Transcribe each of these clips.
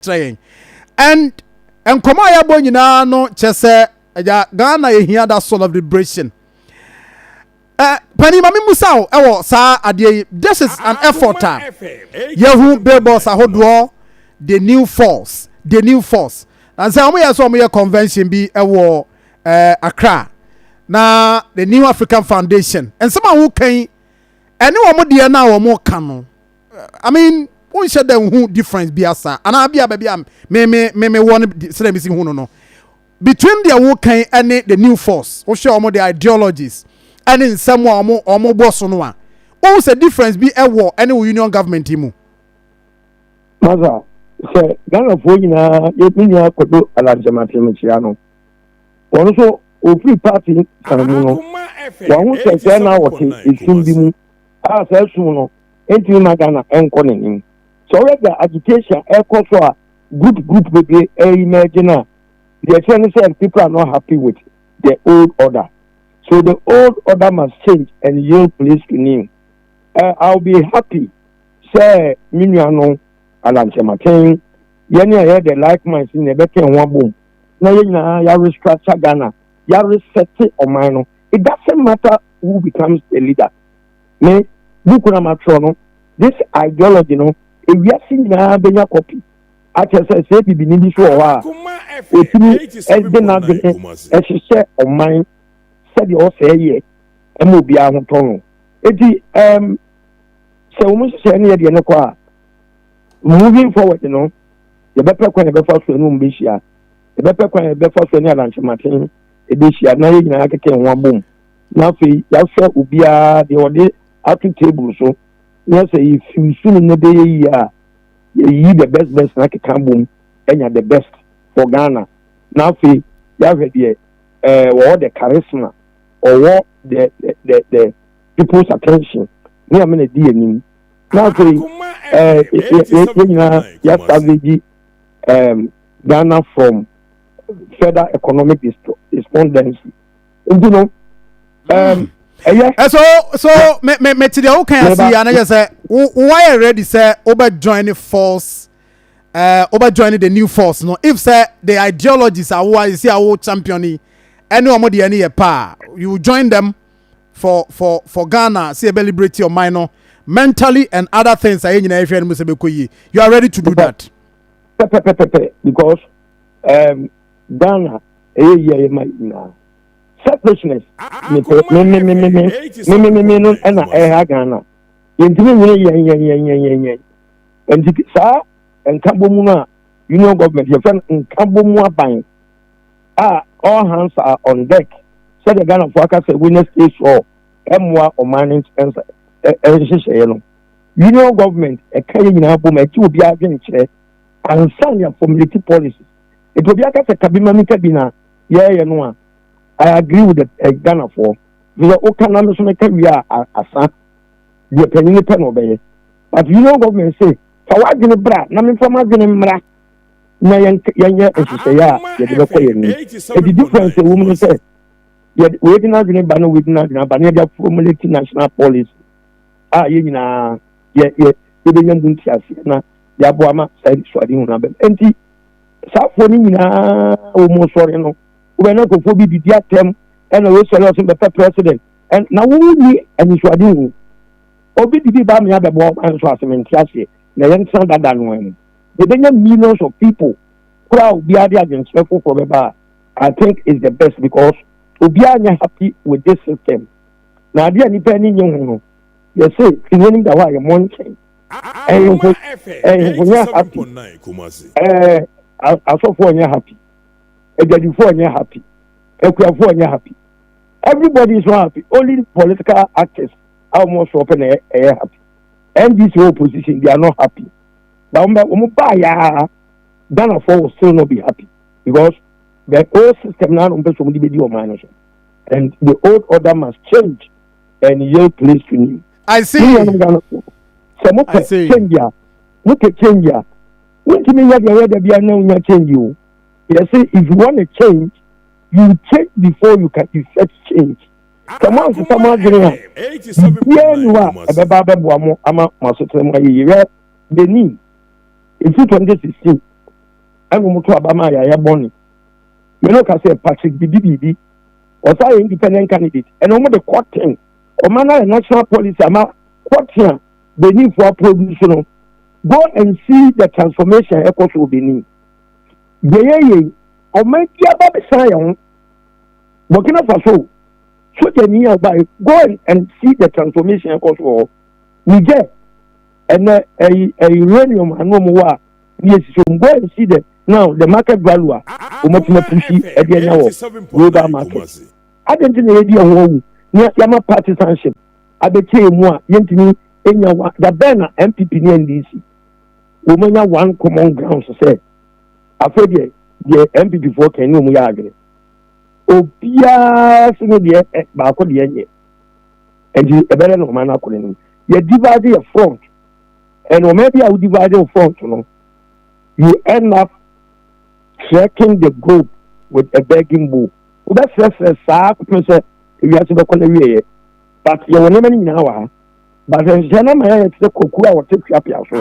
Kyerɛ yɛn. And nkɔmɔ a yɛabɔ nyinaa no kyɛ sɛ agya Ghana yɛhia that sort of liberation. Panin, ma memusa wo ɛwɔ saa adeɛ yi. This is an effort a yɛhu billboards ahodoɔ, the new force, the new force. Na sɛ wɔn yɛ sɛ wɔn yɛ convention bi ɛwɔ Accra na the New African Foundation, nsɛm a wɔka yi ɛne wɔn deɛ no a wɔn ka no, I mean, wonhyɛ dɛ nhu difference bi asa anaa bi a baabi a me wɔ no sɛdeɛ mesi hu no between deɛ wokan ɛne the new force. Wohwɛ wɔn the ideologies ɛne nsɛm a wɔn bɔ so no a, wohu sɛ difference bi ɛwɔ ɛne wɔ union government yi mu? Masa, sɛ Ghanafoɔ nyinaa, yɛ me nua Kwadwo Alan Kyerematen no, wɔn nso ofiri party san mu no, wɔn ho sɛ sɛ na wɔte esum bi mu a saa esum no ntumi ma Ghana ɛnkɔ n'anim. Sɛ ɔyɛ the agitation ɛkɔ so a, group group bebree ɛyi mɛgye no a, deɛ ɛkyerɛ ne sɛ people are not happy with the old order, so the old order must change and yield place to new. I will be happy sɛ me nua no Alan Kyerematen, yɛne a yɛ the like minds na ɛbɛka ho abom na yɛn nyinaa yɛa restructure Ghana, yɛa reset ɔman no. It doesn't matter who becomes the leader. Me book na ma twerɛ no, this ideology no, ewiase nyinaa bɛnya copy akyerɛ sɛ bibini bi so wɔ hɔ a otumi ɛde n'adwene ɛhyehyɛ ɔman sɛdeɛ ɔsɛ yɛ ɛma obiara ho tɔ no. Eti sɛ wɔn hyehyɛ ne yɛ deɛ no kɔ a, moving forward no, yɛbɛpɛ kwan yɛbɛfa so ɛne wɔn bɛhyia, yɛbɛpɛ kwan yɛbɛfa so ɛne Alan Kyerematen ɛbɛhyia na yɛn nyinaa keka ho abom na afei yɛahwɛ obiara deɛ ɔde ato table so na sɛ yɛfi su no ne bɛyɛ yie a, yɛyi the best best na keka bom ɛnya the best for Ghana. Na afei yɛahwɛ deɛ wɔwɔ the charisma, ɔwɔ the people's attention ne ame na di anim na afei yɛn nyinaa yɛa salvage Ghana from further economic despondency. Nti no ɛyɛ. So me te deɛ wokan ase yi a, na kyerɛ sɛ wo wayɛ ready sɛ wobɛ join the force, wobɛ join the new force no, if sɛ the ideologies a wo ayɛ si a wo champion yi ɛne ɔmo deɛ ne yɛ paa, you will join them for Ghana sɛ yɛbɛ liberate your mind no mentally and other things a yɛn nyinaa yɛhwɛ no mu sɛ bɛkɔ yie. You are ready to do that? Pɛpɛpɛpɛ, because Ghana ɛyɛ yie a yɛ ma nyinaa. Selfishness, mepɛ me me me me me me me me me no ɛna ɛha Ghana. Yɛntumi nyere yɛn yɛn yɛn yɛn yɛn yɛn. Nti saa nkabom no a union government yɛfrɛ no nkabom aban a, all hands are on deck, sɛdeɛ Ghanafoɔ aka sɛ winner stays all, ɛmmoa ɔman no nsa ɛnhyehyɛeɛ no. Union government ɛka yɛ nyinaa bom, ɛkyi obiara adwenkyerɛ ansa ne formulate policies. Nti obi aka sɛ kabi ma mi kabi na yɛɛyɛ no a, I agree with the Ghanafoɔ sɛ woka na me so meka wie a, asa deɛ panyin pɛ na ɔbɛyɛ. But union government say fa w'adwene bra na memfa m'adwene mmra na yɛnyɛ nhyehyɛeɛ a yɛde bɛkɔ yɛn anim. Edi difference ɛwɔ mu no sɛ yɛde wei de n'adwene ba na wei de n'adwene aba na yɛde formulate national policy a yɛn nyinaa yɛ yɛ yɛbɛnya mu nteaseɛ na yɛaboa ma saa anisoade hu no abɛm. Nti saafoɔ no nyinaa wɔ mu sɔre no, wobɛn na nkurɔfoɔ bi didi atɛm ɛna wɔsɔre ɔsɛ bɛpɛ president ɛn na wɔnni anisoade hu. Obi didi ba mi abɛbɔ ɔman nso ase, mente aseɛ na yɛntena dada no mu. Yɛbɛnya millions of people koraa, obiara de adwenkyerɛ foforɔ bɛba a, I think is the best, because obiara nyɛ happy with this system. Na adeɛ a nipa ani nye ho no, yɛsɛ twene da hɔ a yɛmmɔ nkyɛn. Ɛhemfo nyɛ happy, asɔfoɔ nyɛ happy, adwadifoɔ nyɛ happy, akuafoɔ nyɛ happy, everybody is not happy. Only political actors a wɔn sɔ pɛ na ɛyɛ happy. NDC wɔ opposition, they are not happy, but wɔn baa yaa, Ghanafoɔ will still not be happy because the old system now wɔn pɛ sɛ wɔn de bɛ di ɔman no so, and the old order must change and yield place to new. I see. Sɛ mo pɛ change a, mo pɛ change a, wontumi nyɛ deɛ yɛ dabi a na wonya change o. Yɛsɛ if you want a change, you change before you can effect change. Sɛ mo ansesa mo adwene a, biribiara ni hɔ a ɛbɛba abɛboa mo ama mo asetena mu ayɛ yie. Hwɛ Benin, efi 2016. Ɛna wɔn to aba maa Yaya Bɔne. Me no ka sɛ Patrick bibi biribi. Ɔsan yɛ independent candidate. Ɛna wɔn de cotton. Ɔman no ayɛ national policy ama cotton a Beninfoɔ aproduce no. Go and see the transformation a ɛkɔ so wɔ Benin. Deɛ yɛyɛ yi, ɔman bi aba bɛsan yɛn ho. Burkina Faso, sogyani a ɔbaeɛ, go and see the transformation ɛkɔ so wɔ hɔ. Niger, ɛnɛ ɛyi ɛyi uranium ano wɔn wɔ a ne yɛ sisi wɔn, go and see the now the market value a wɔn atumi apusi ɛde anya wɔ global market. Adɛn nti na yɛdi ɛho awu na yɛama partisanship abɛkyɛ yɛn mu a yɛntumi nya wa da bɛn na NPP ne NDC wɔn anya one common ground sɛ afei deɛ deɛ NPP foɔ kɛn ne wɔn yɛ adwene obiara so ne deɛ ɛ baako deɛ nyɛ nti ɛbɛrɛ na ɔman no akɔ n'anim. Yɛ divide yɛ front, ɛna ɔman bi a wo divide wo front no, you end up trekking the globe with a begging bowl. Wobɛsrɛsrɛ saa kɔpem sɛ ewiase bɛkɔ no awieɛ, but yɛwɔ nneɛma no nyinaa wɔ ha, but nhyehyɛ no ama yɛayɛ te sɛ kwaku a wɔte tweapea so.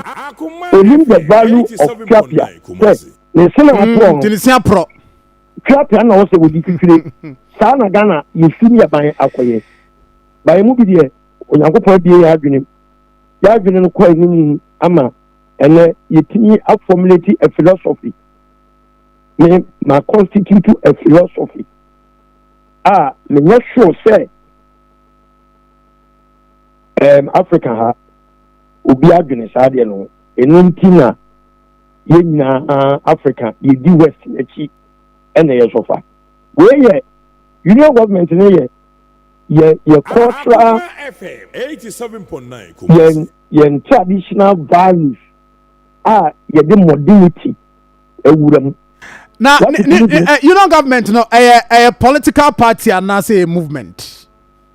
Onim the value of tweapea sɛ ne sene aporɔ no. Nti ne se aporɔ. Tweapea na ɔsɛ wɔdi twitwire. Saa na Ghana yɛsu ne yɛban akɔyɛ. Ba yɛn mu bi deɛ, Onyankopɔn abue yɛn adwene mu. Yɛn adwene no kɔ anim ama ɛnɛ yɛtumi aformulate a philosophy. Me ma constitute a philosophy a menyɛ sure sɛ um, Africa ha obi adwene saa deɛ no. Ɛno nti na yɛn nyinaa Africa yɛdi West n'akyi ɛna yɛ sɔfa. Wei yɛ union government no yɛ yɛ yɛ cultural, yɛn traditional values a yɛde modernity awura mu. Na ne ne union government no ɛyɛ political party anaasɛ ɛyɛ movement?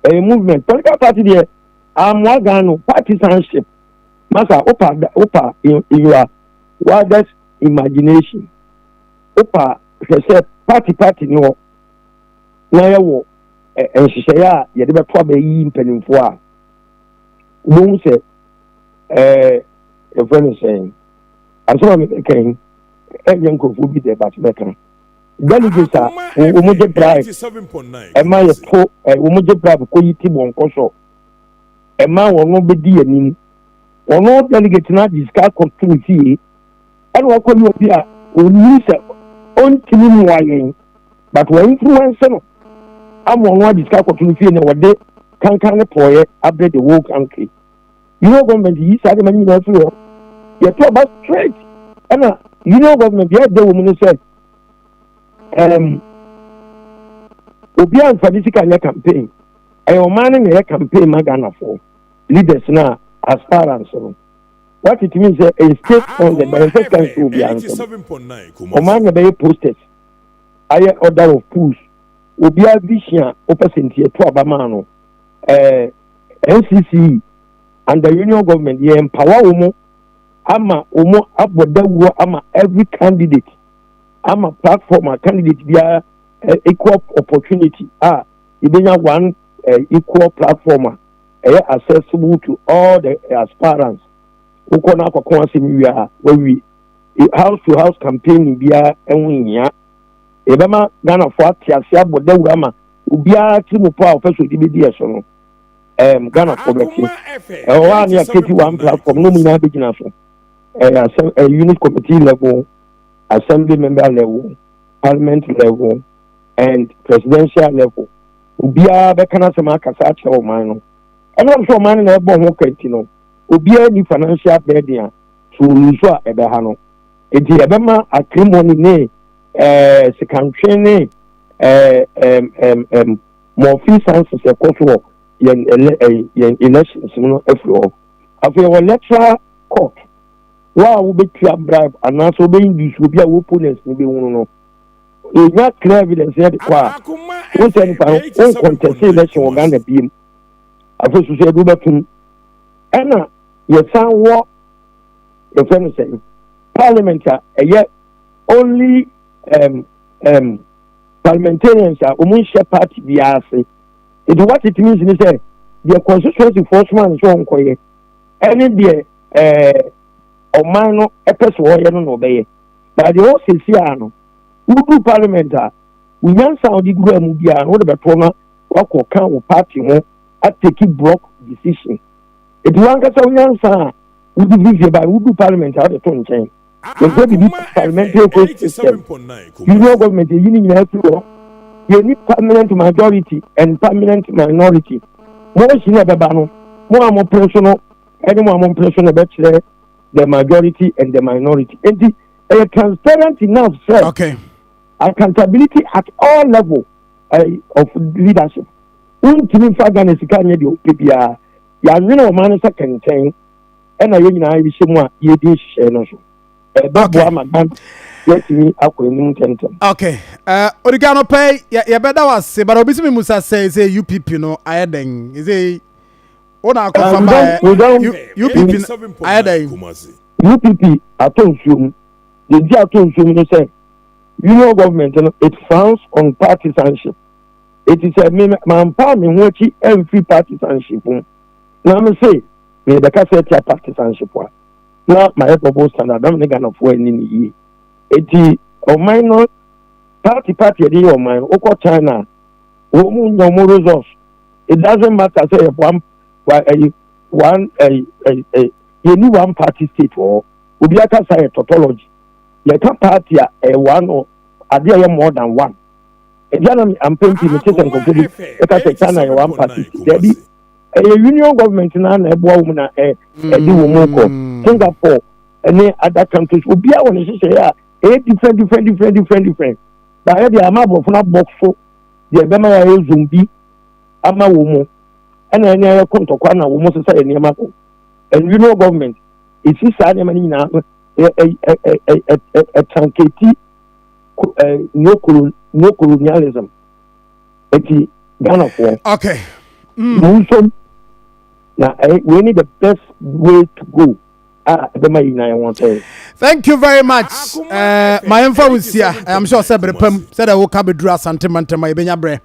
Ɛyɛ movement. Political party deɛ amoa Ghana no. Partisanship masa, wopa wopa in your wildest imagination, wopa hwɛ sɛ party ni hɔ na yɛwɔ nhyehyɛeɛ a yɛde bɛto aba yi mpanimfoɔ a wobɛhu sɛ yɛfrɛ no sɛn, asɛm a mebɛka yi ɛnyɛ nkurɔfoɔ bi deɛ, but mɛka. Delegates a wɔn gye bribe ɛma yɛto ɛ wɔn gye bribe kɔ yi ti bɔ nkɔsɔ ɛma wɔn bɛdi anim. Wɔn delegate no agye sika akɔto ne fie ɛna wakɔ yi obi a onyini sɛ ɔntumi mmoa yɛn, but wɔn influence no ama wɔn agye sika akɔto ne fie na wɔde kankan ne pɔɔyɛ abrɛ the whole country. Union government yi saa de ma ne nyinaa firi hɔ, yɛto aba straight. Ɛna union government yɛ ɛdɛ wɔ mu no sɛ obiara nfa de sika nyɛ campaign. Ɛyɛ ɔman no na ɛyɛ campaign ma Ghanafoɔ leaders na aspirants no. What it means sɛ ɛyɛ state funded, but yɛmfa sika nso obiara nsɛm. Ɔman na ɛbɛyɛ posters, ayɛ order of pools, obiara vision a wopɛ sɛ nti ɛto aba maa no. NCCE and the union government yɛ empower wɔn ama wɔn abɔ dawuro ama every candidate, ama platform a candidate biara equal opportunity a yɛbɛnya one equal platform a ɛyɛ accessible to all the aspirants. Wokɔ no akɔkɔ asɛm wie a wawie. House to house campaigning biara ɛho nhia. Yɛbɛma Ghanafoɔ ate ase abɔ dawuro ama obiara tiri mu po a ɔpɛ sɛ ɔde bɛdi ɛso no. Ghanafoɔ bɛte ɛwɔ hɔ a ne yɛakɛti one platform na ɔmu nyinaa bɛgyina so. Ɛyɛ asɛm unit committee level, assembly member level, parliament level and presidential level. Obiara bɛka n'asɛm akasa akyerɛ ɔman no. Ɛnam sɛ ɔman no na ɛbɔ ho ka nti no, obiara ni financial burden a so nso a ɛbɛha no. Nti ɛbɛma acrimony ne sikantwe ne ɛɛ ɛm ɛm ɛm malfeasance ɛkɔ so wɔ yɛn ɛlɛ ɛɛ yɛn elections mu no afiri hɔ. Afei wɔ electoral court wo a wobɛtua bribe anaasɛ wobɛinduce obi a wo opponents no bɛhunu no, yɛnya clear evidence yɛde kɔ a, wo sɛ nipa no woncontest election wɔ Ghana biem. Afei so sɛ yɛde wobɛtom. Ɛna yɛsan wɔ yɛfrɛ no sɛ parliament a ɛyɛ only parliamentarians a wɔn nhyɛ party biara ase. Nti what it means ni sɛ deɛ constituency foɔ soma no sɛ ɔnkɔyɛ ɛne deɛ ɔman no ɛpɛ sɛ ɔyɛ no na ɔbɛyɛ. But deɛ ɛwɔ seesei ara no, woduru parliament a, wo nyansa a wode gura mu biara no, wode bɛtoɔ na woakɔka wo party ho atake block decision. Enti w'ankasa wo nyansa a wode firi fie bae no, wodu parliament a wode to nkyɛn. Yɛmfa biribi parliamentary quote system. Union government yɛyi ne nyinaa firi hɔ. Yɛnni permanent majority and permanent minority. Motion a ɛbɛba no, mo a mopere so no ɛne mo a mompere so no ɛbɛkyerɛ the majority and the minority. Enti ɛyɛ transparent enough sɛ okay. accountability at all level uh, of leadership. Wontumi mfa Ghana sika nyɛ deɛ wopɛ biara. Yɛanwene ɔman no sɛ kɛntɛn ɛna yɛn nyinaa yɛhyɛ mu a yɛredi nhyehyɛe no so. Ɛbɛboa ma Ghana yɛatumi akɔ anim ntɛmntɛm. Okay. Uh, Odika no pɛ yɛbɛda wo ase but obi sɛ memusa sɛ sɛ UPP no ayɛ dɛn sɛ wo na akɔfa uh, baɛ UPP ayɛ dɛn? UPP atɔ nsuo mu. Deɛ nti atɔ nsuo mu ne sɛ union government no it frowns on partisanship. Eti sɛ me mampa me ho akyi amfiri partisanship mu na me se merebɛkasa atia partisanship a, na mayɛ double standard na me ne Ghanafoɔ anni no yie. Eti ɔman no party party yɛde yɛ ɔman no, wokɔ China a, wɔn mu nya wɔn results. It doesn't matter sɛ yɛ one ɛyi one ɛyi ɛyi yɛni one party state wɔ hɔ. Obi akasa yɛ tautology. Yɛka party a ɛyɛ one or adeɛ a ɛyɛ more than one. Ɛdi anam ampɛn pii mete sɛ nkurɔfoɔ bi ɛka sɛ China yɛ one party state. Dabi. Ɛyɛ union government na na ɛboa wɔn na ɛ ɛde wɔn kɔ mm. Singapore ɛne other countries obiara wɔ ne nhyehyɛeɛ a ɛyɛ different different different different different baayɛ deɛ ama aborɔfo no abɔ so deɛ ɛbɛma yɛayɛ zombi ama wɔn mu ɛna ɛne ayɛ kɔ ntɔkwa na wɔn sesa yɛ nneɛma kɔ and union government esi saa nneɛma no nyinaa ɛ ɛ ɛ ɛ ɛ ɛ ɛtranketi ɛ no colonialism. Eti Ghanafoɔ. Okay. Mm. Monsom na eh, wei ne the best way to go a ɛbɛma yɛ nyinaa yɛn ho atɔ yɛn. Thank you very much. Uh, ma yɛmfa wo nsia. I'm sure sɛ bere pam sɛdeɛ woka bɛduru Asante mantam a yɛbɛnya berɛ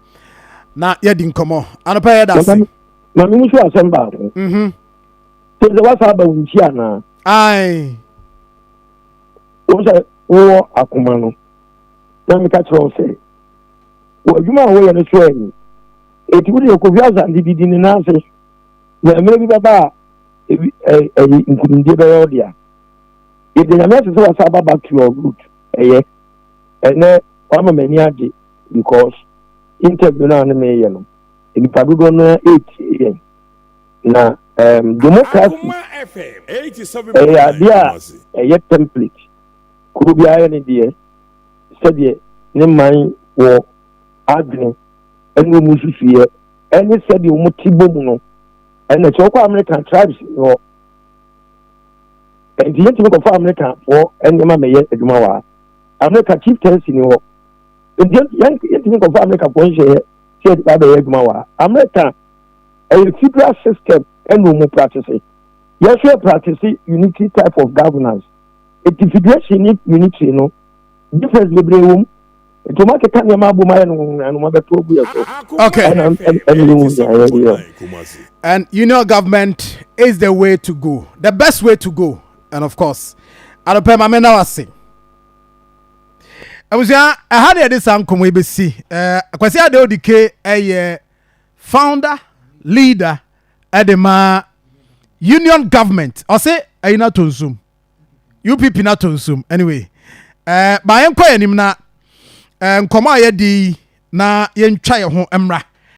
na yɛadi nkɔmmɔ. Anɔpa yɛda ase. Ma me nso asɛm baako. Mhm. Sɛ sɛ wasa aba wo nkyi anaa? Ae. Wo sɛ wowɔ akoma no na meka kyerɛ wo sɛ Wɔ adwuma a woyɛ no so ani. Enti wo deɛ Kofi Asante didi ne nan ase na mmerɛ bi bɛba a ebi ɛ ɛyi nkunimdie bɛyɛ wo dea. Yɛda Nyame ase sɛ wasa aba back to your root. Ɛyɛ. Ɛnɛ wama m'ani agye because interview no a ne meyɛ no nnipa dodoɔ no ara ɛretie yɛn. Na um, democracy ɛyɛ adeɛ a ɛyɛ template. Kuro biara yɛ ne deɛ. sɛdeɛ ne man wɔ adwene ne wɔn nsusuiɛ ne sɛdeɛ wɔn te bɔ mu no ɛna sɛ wɔkɔ America tribes ni hɔ nti yɛntumi kɔfa Amerikafoɔ nneɛma mɛyɛ adwuma wɔ ha. Amerika chieftaincy ni hɔ nti yɛntumi kɔfa Amerikafoɔ nhyɛeɛ sɛ yɛde ba abɛyɛ adwuma wɔ ha. Amerika ɛyɛ federal system ɛna wɔn practice. Yɛn nso yɛ practice unity type of governance. Eti federation ne unitary no difference bebree wɔ mu. Nti wɔn akeka nneɛma abom ayɛ no nwonwa no wɔn abɛto agu yɛ so. Okay. Ɛna ɛna ehu nea yɛyɛ. And union government is the way to go, the best way to go. And of course, anɔpɛ maame na wase. Abusua, ɛha na yɛde saa nkɔmɔ yi bɛsi. Ɛɛ Kwasi Ade Odike ɛyɛ founder, leader ɛde ma union government. Ɔse ɛyi na to nsum. UPP no atɔ nsuom anyway eh, ma yɛnkɔ yɛn anim na eh, nkɔmmɔ a yɛdi yi na yɛntwa yɛn ho mmra.